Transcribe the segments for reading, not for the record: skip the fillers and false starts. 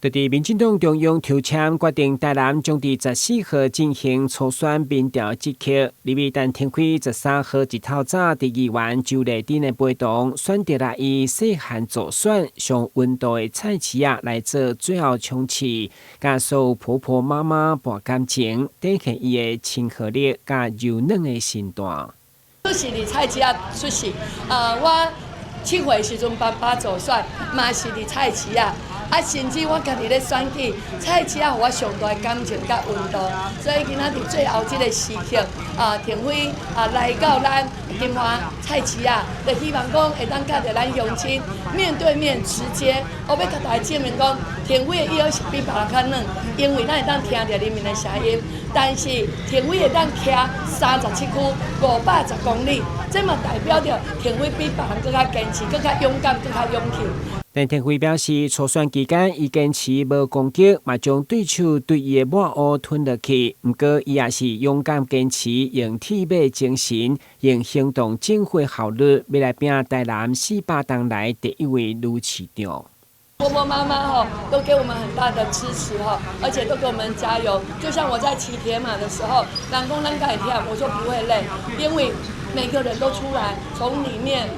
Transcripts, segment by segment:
就佇民進黨中央抽籤決定台南將佇14號進行初選民調這刻，立委陳亭妃13號一透早佇議員周麗珍的陪同，選擇來伊細漢助選上溫度的菜市仔來做最後衝刺，佮所有婆婆媽媽搏感情，展現伊的親和力佮柔軟的身段。我是佇菜市仔出世，我7歲時陣爸爸助選，嘛是佇菜市仔。啊，甚至我家己咧選舉，菜市仔予我上大的感情佮溫度，所以今仔佇最後這個時刻，啊，亭妃啊來到咱金華菜市仔，就希望講會當佮著咱鄉親面對面直接，我欲共大家證明講，亭妃的腰是比別人較軟，因為咱會當聽著人民的聲音，但是亭妃會當騎37區510公里，這嘛代表著亭妃比別人閣較堅持、閣較勇敢、閣較勇氣。陳亭妃表示，初選期間，伊堅持無攻擊，嘛將對手對伊的抹烏吞落去。毋過，伊也是勇敢堅持，用鐵馬精神，用行動轉化效率，欲來拚台南400冬來第一位女市長。婆婆媽媽吼都給我們很大的支持哈，而且都給我們加油。就像我在騎鐵馬的時候，人講咱敢會忝，我說不會累，因為每個人都出來，從裡面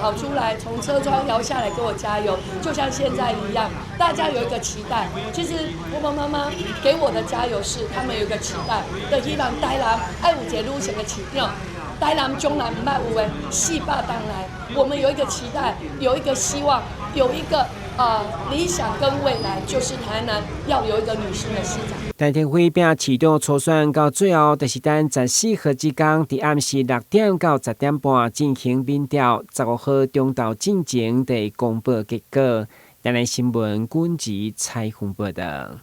跑出來，從車窗搖下來給我加油，就像現在一樣，大家有一個期待。其實婆婆媽媽給我的加油是，他們有一個期待，就希望台南愛有一個女性的市長，台南從來毋捌有的400冬來，我們有一個期待，有一個希望，有一個理想跟未來，就是台南要有一個女性的市長。陳亭妃拚市長初選到最後，就是等14號這工，佇暗時6點到10點半進行民調，15號中晝進前就會公布結果。台南新聞軍事採訪報道。